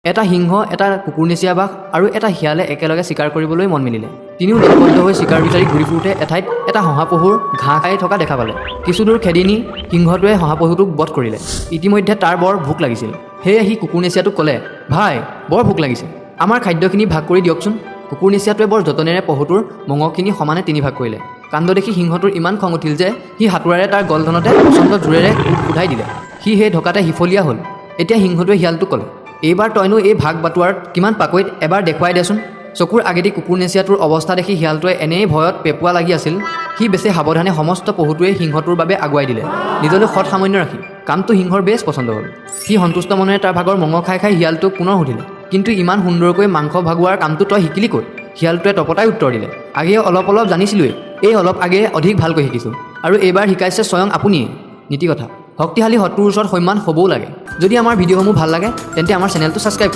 এটা সিংহ, এটা কুকুৰনেচীয়া বাঘ আৰু এটা শিয়ালে একেলগে চিকাৰ কৰিবলৈ মন মেলিলে। তিনিও দলবদ্ধ হৈ চিকাৰ বিচাৰি ঘূৰি ফুৰোঁতে এঠাইত এটা শহাপহুৰ ঘাঁহ খাই থকা দেখা পালে। কিছুদূৰ খেদি নি সিংহটোৱে শহাপহুটোক বধ কৰিলে। ইতিমধ্যে তাৰ বৰ ভোক লাগিছিল। সেয়ে সি কুকুৰনেচীয়াটোক ক'লে, "ভাই, বৰ ভোক লাগিছে, আমাৰ খাদ্যখিনি ভাগ কৰি দিয়কচোন।" কুকুৰনেচীয়াটোৱে বৰ যতনেৰে পহুটোৰ মঙহখিনি সমানে তিনি ভাগ কৰিলে। কাণ্ড দেখি সিংহটোৰ ইমান খং উঠিল যে সি হাতোৰাৰে তাৰ গলধনতে প্ৰচণ্ড জোৰেৰে কোব শোধাই দিলে। সি সেই ঢকাতে সিফলীয়া হ'ল। এতিয়া সিংহটোৱে শিয়ালটোক ক'লে, "এইবাৰ তইনো এই ভাগ বাটোৱাৰাত কিমান পাকৈত, এবাৰ দেখুৱাই দেচোন।" চকুৰ আগেদি কুকুৰনেচীয়াটোৰ অৱস্থা দেখি শিয়ালটোৱে এনেই ভয়ত পেপুৱা লাগি আছিল। সি বেছি সাৱধানে সমস্ত পহুটোৱে সিংহটোৰ বাবে আগুৱাই দিলে, নিজলৈ সৎ সামান্য ৰাখি। কামটো সিংহৰ বেছ পচন্দ হ'ল। সি সন্তুষ্ট মনেৰে তাৰ ভাগৰ মঙহ খাই খাই শিয়ালটোক পুনৰ সুধিলে, "কিন্তু ইমান সুন্দৰকৈ মাংস ভাগোৱাৰ কামটো তই শিকিলি ক'ত?" শিয়ালটোৱে তপতাই উত্তৰ দিলে, "আগেয়ে অলপ অলপ জানিছিলোঁৱেই, এই অলপ আগেয়ে অধিক ভালকৈ শিকিছোঁ আৰু এইবাৰ শিকাইছে স্বয়ং আপুনিয়ে।" নীতি কথা: শক্তিশালী শত্ৰুৰ ওচৰত সন্মান হ'বও লাগে। যদি আমাৰ ভিডিঅ'সমূহ ভাল লাগে, তেন্তে আমাৰ চেনেলটো ছাবস্ক্ৰাইব